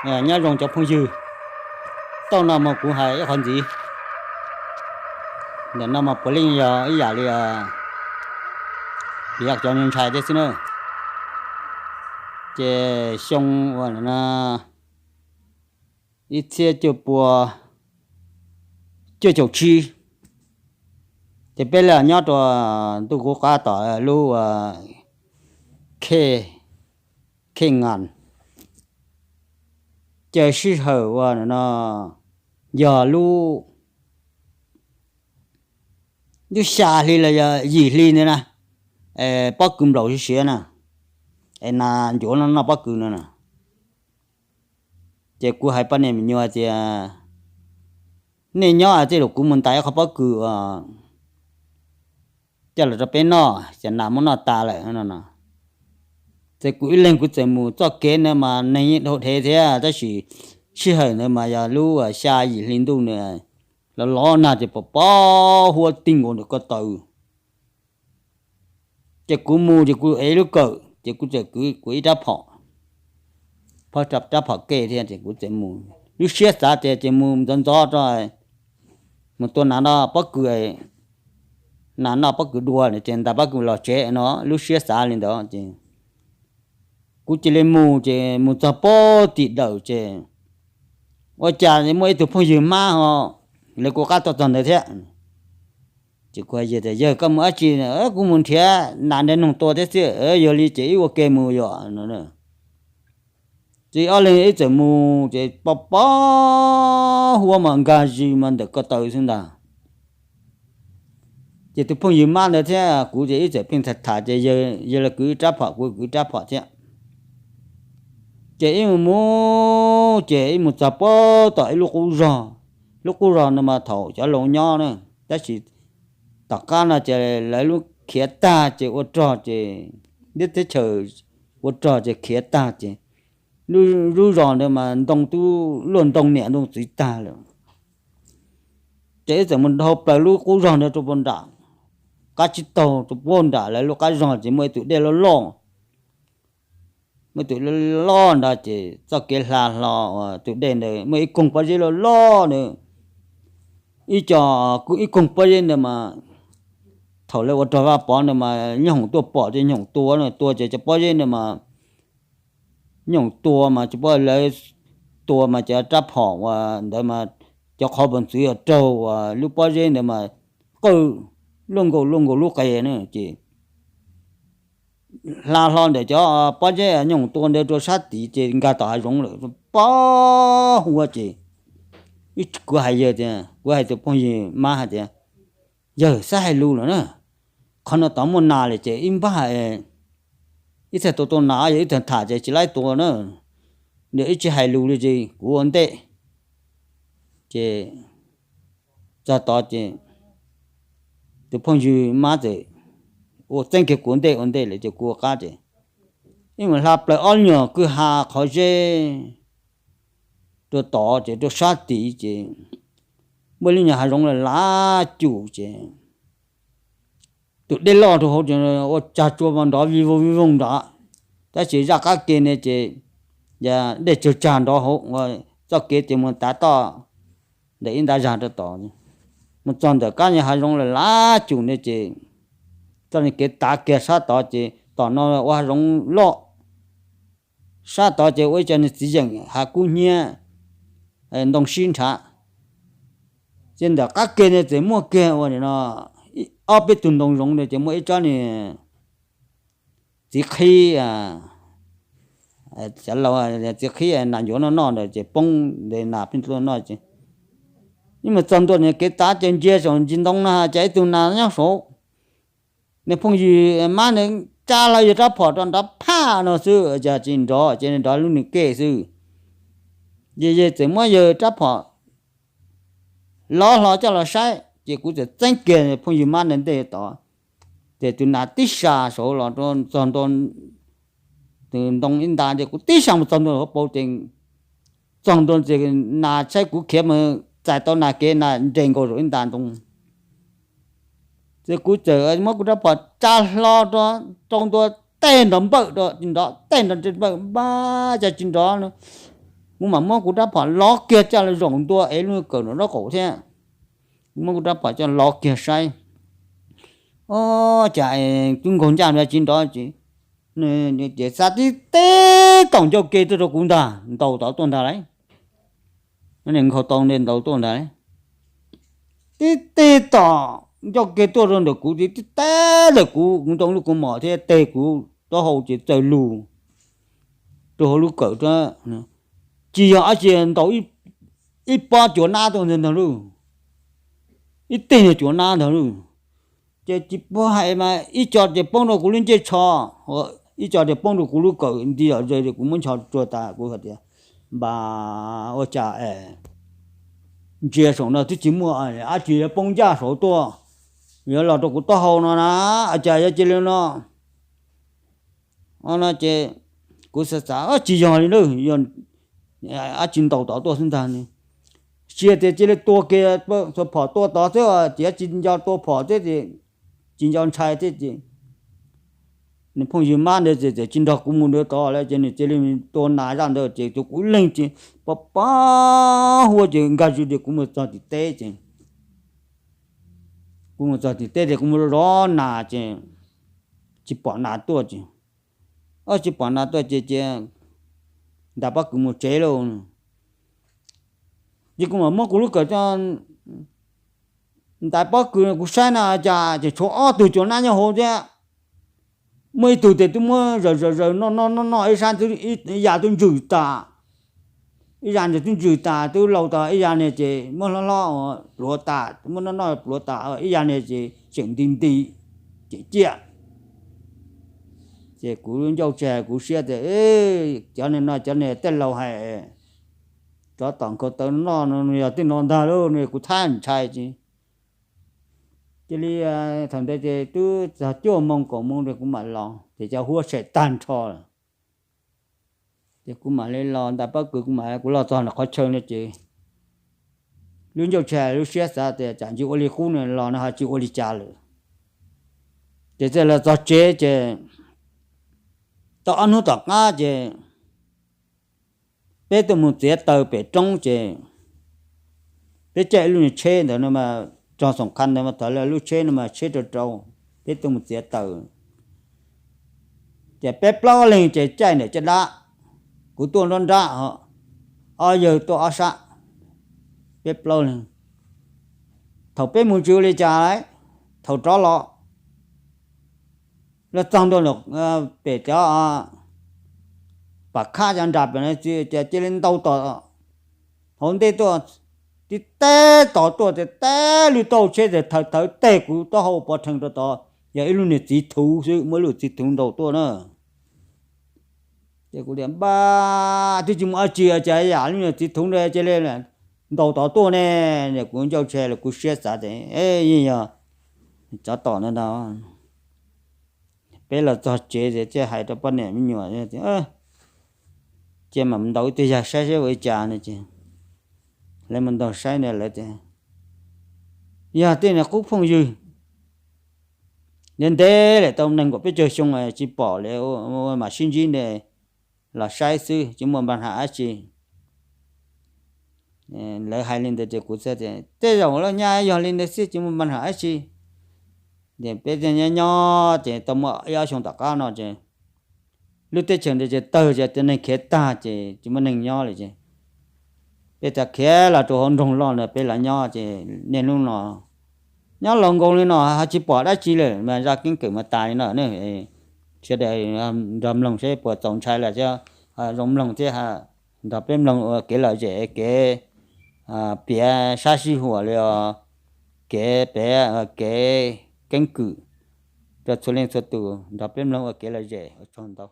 Nyob zoo cov phooj ywg, tau no mas kuv hais ib qho ntxiv. Ntawm no mas puav leej yog ib yam li piav cov ntshai thiab xwb na. Ces xyoo uas ib txhiab cuaj pua cuaj caum tsib, ces peb los nyob rau ntuj qub qab tom lub Khe, Khe Ngas, ces sij hawm uas no yog lub, lub xya hli los yog yim hli ntawd na, pob kws nplaum siav siav na, es nas ncuav no noj pob kws no na. Ces kuv hais poj niam me nyuam tias, nej nyob tej zaum kuv mus ntais qhov pob kws coj los rau peb noj, ces nas muab noj tas lawm no. Ces kuv ib leeg kuv txawm mus. Txoj kev ntawd mas neeg dhau dhev thiab, tab sis sij hawm ntawd mas yog lub xya yim hli ntuj na, los los nag ces pos pob huab ti nkaus ntawm ko taw. Ces kuv mus ces kuv ev lub kawm ces kuv txawm kwv kuv ib rab phom, rab phom ke thiab ces kuv txawm mus. Lub siab xav tias ces mus ntxov ntxov rau, mus tua nas noj pob kws, nas noj pob kws dua ces ntais pob kws los tsev no, lub siab xav li ntawd ces kuv cia li mus. Ces mus txog pem tim dawm ces ua cas muaj ib tug phooj ywg mab ho lawv kuv qab tuaj txog ntawd thiab. Ces kuv hais tias, yawg, koj mus dab tsi? Kuv mus nrhiav nas nrhiav noog tua thiab xwb. Yog li ces wb ua ke mus yom no. Ces ob leeg wb txawm mus ces pos pob huab mas nkag zis mas ntawm ko taw xwb ntag. Ces tus phooj ywg mab ntawd thiab kuv ces wb txawm pheej tham tham ces yawg los kwv rab phom kuv kwv rab phom thiab. Ces wb mus mus ces wb mus txog pem tom ib lub qub zog. Lub qub zog no mas thaum cov laus nyob na, tab sis tom qab no ces lawv lub khiav tag ces ua rog ces, lub teb chaws ua rog ces khiav tag ces lub zos ntawd mas ntoo twb luaj ntoo niam ntoo txiv tag lawm. Ces wb txawm mus dhau plaws lub qub zog ntawd rau puag nram qab tsib taug, rau puag nram lawv lub qab zog ces muaj ib tus dej loj loj. Muaj ib tus dej loj nrad ces txoj kev hla hlo uas tus dej ntawd muaj ib koog pob zeb loj loj ntawd. Ib co, ib koog pob zeb ntawd mas thaum lawv ua rog Vaj Pov ntawd mas nyooj hoom tuaj pom ces nyooj hoom tua, tua ces cov pob zeb ntawd mas nyooj hoom tua mas cov pob, lawv tua mas cov rab phom uas ntawd mas cov qhov pov ntxwv uas raug uas lub pob zeb ntawd mas qawj luaj nkaus luaj nkaus lub qe na ces hla hlo ntawm cov pob zeb nyooj hoom tua ntawd rau sab tid ces nkag tom hav zoov lawm pob huab ces kuv hais yawg tias, kuv hais tus phooj ywg mab hais tias, yawg, xav hais lus lawm na, qhov no tod muaj nas lawm ces ib npaj ib txhais tua tua nas, yog ib txhais tham ces tsis laib tua na, ib tsis hais lus li ces kuv ua ntej. Ces txog tod ces tus phooj ywg mab txawm ua txeeb kiag kuv ua ntej, ua ntej lawm ces kuv ua qab ces ib mus hla plaws ob nyuag kwj ha qhov zeb rau tod ces rau sab tid ces muaj lub nyuag hav zoov lav lav cum ces tus dej loj rau hauv ces ua cag tsua mas nrov vij voog vij voog nrad, tab sis zaj qab ke ne ces dej tsawg tsag nrov hauv ua txoj kev ces mus tav toj ntawm ib nta zag rau tod. Mus txog ntawm kab nyuag hav zoov lav lav cum ne ces txoj kev tav kiag sab tod ces tom no ua hav zoov loj, sab tod ces ua ib co niag txiv yeem hav kub hnyiab ntoo sib nrhav. Ces ntawm qab ke ne txawm muaj kiag ua no ob peb tug ntoo zoov ntawd ces muaj ib tsob niag txiv qhib, cov laus txiv qhib nas ncuav noj noj ntawd ces poob ntawd nas pheej tuaj noj ces ib mus txog ntua kev tav ces ntsia saum ntsis ntoo no cas ib tug nas nyob saud. Nws phooj ywg mab nws tsa hlo yawg rab phom rau nrov phaj no xwb, cas tsis nrov ces nrov lub nws kej xwb. Ces yawg txawm muab yawg rab phom lov hlo coj los saib ces kuv txawm txeeb kiag phooj ywg mab ntawd ntej tod, ces tus nas tib sa saud los rau txog ntua tus ntoo ib nta ces kuv tib sa mus txog ntua hauv paus ces txog ntua ces nas saib kuv khiav mus txais tau nas kev nas nres nkaus saum ib nta ntoo. Ces kuv txawm muab kuv rab phom tsa hlo rau, rau ntua tej nrov npawm rau tsis nrov, tej nrov npawm npab cas tsis nrov no. Kuv mam muab kuv rab phom lov kiag coj los zaum ntua ev lub kawm nram nraub qaum thiab. Kuv muab kuv rab phom coj lov kiag saib, o, cas twb nkaug ncaj nrov tsis nrov ces, ces xa tib teg tom ncauj ke tuaj rau kuv ntag, ntaus tod tuaj ntag lauj. Nkaug tau ntaus tuaj ntag lauj. Tib teg tom ncauj ke tuaj rau ntawm kuv, tib teg ntawm kuv, kuv ntoo lub kaus mom thiab teg kuv taub hau ces txawm lug rau hauv lub kawm. Tsis yog dab tsi, ntaus ib pob cuav nab tuaj ntag lauj, ib teg cuav nab ntag lauj. Ces tsis paub hais mas ib co ces poob rau kuv lub ncej tsho, ib co ces poob rau kuv lub kawm nti zom zaws, kuv muab ncho tsuag tas kuv hais tias, npam, ua cas es ntsia saum no twb tsis muaj dab tsi yuav poob ncaj saud tuaj, yuav los rau kuv taub hau no na, ua cas yuav cia li no. No ces kuv xav xav tsis yog li na, yog dab tsi ntaus tod tuaj xwb ntag. Sis tias cia li tua kiag phom tua tod xwb, ces tsis nco tua phom thiab, tsis nco ntshai thiab ces nws phooj ywg mab ntawd txawm tsis nrog kuv mus dua tod lawm ces nws cia li tua nas zaj ntawd ces tus kuv leeg ces pab pab huab ces nkag zws tias kuv mus txog tim teb ces, kuv mus txog tim teb ces kuv mus zov nas ces tsis pom nas tuaj ces, tsis pom nas tuaj ces, ces ntais pob kws mus tsev lauj. Ces kuv mam muab kuv lub kawm ntais pob kws kuv saib na cas ces tshuav ob tug cuav nab nyob hauv thiab. Muaj ib tug ces twb muab zaws zaws zaws noj noj noj noj ib sab, ib yam twb ntsws tas, ib yam ntsws twb ntsws tas twb laus tas, ib yam ne ces muab hlob hlob pluav tas, muab noj noj pluav tas, ib yam ne ces tseem nti nti, ces ciaj. Ces kuv ncauj tseg kuv siab tias cov no cov ne tej laus hais tsov tom nkaus taw noj no yog tej no ntag lauj no, kuv thab ntshai ces cia li thaum ntawd ces twb txog cuaj moo kaum moo ces kuv mam los ces cov huab tshem tag nrho lawm. Ces kuv mam li los ntais pob kws, kuv mam, kuv los txog nram qhov chaw no ces lub ncauj tseg lub siab xav tias tsam ntsis ua li qub no los no ho tsis ua li cas lawm. Ces txawm los txog tsev ces tau ob hnub tom qab ces peb tuaj mus txiav taws pem roob ces peb caij lub niag tsheb ntawd no mas, tog xoom qha ntawd mas thaum lub tsheb no mas tsheb rau rau, peb tuaj mus txiav taws ces peb plaub leeg ces caij ntawm caj dab, kuv tuaj nruab nrab, ob yawg tuaj ob sab, peb plaub leeg. Thaum peb mus tsis ua li cas, thaum rov los, los txog ntua pem cov pam khab cov nram pem no ces cia li ntaus tom hauv ntej tuaj, tib teg tom tuaj ces tib lub taub hau tsheb ces thawv thawv teg kuv taub hau pov rhees rau tod, yog ib lub niag txiv thuv xwb, muaj ib lub txiv thuv ntaus tuaj na. Ces kuv tias npab, twb tsis muaj dab tsi cas yam lub niag txiv thuv ntawd cia li ntaus tod tuaj ne. Kuv ncauj tseg los kuv siab xav tias yeej yog tsov tom ntawd ntag. Peb los txog tsev ces thiaj hais rau poj niam me nyuam, cia mam ntaus ib tug yag saib saib ua li cas no ces lawv mus ntaus saib na lawv tias yog tej niag qub phooj ywg ntev ntev lawm tau nees nkaum peb caug xyoo tsis pom li, mam sib ntsib ne los saib xwb tsis muaj npa hnav dab tsi. Lawv hais li ntawd ces kuv xav tias tej zaum los nyaj yog li ntawd xwb tsis muaj npa hnav dab tsi. Ces peb thiaj nyob nyob ces tau muaj ib ob xyoo tom qab no ces lub teb chaws ntawd ces tawg ces tib neeg khiav tag ces tsis muaj neeg nyob li ces peb thiaj khiav los rau hauv nroog loj no peb los nyob ces niaj hnub no nyob laus nkoos li no ho tsis pom dab tsi lawm mas zaj keeb kwm mas tas li no. Sawv daws nrog mloog seb puas txaus ntshai lawm thiab, zoo mloog thiab, nrog peb mloog ua kev lom zem kev piav sab sij huam li os, kev piav kev keeb kwm rau txhua leej txhua tus nrog peb mloog ua kev lom zem ua tsaug ntau.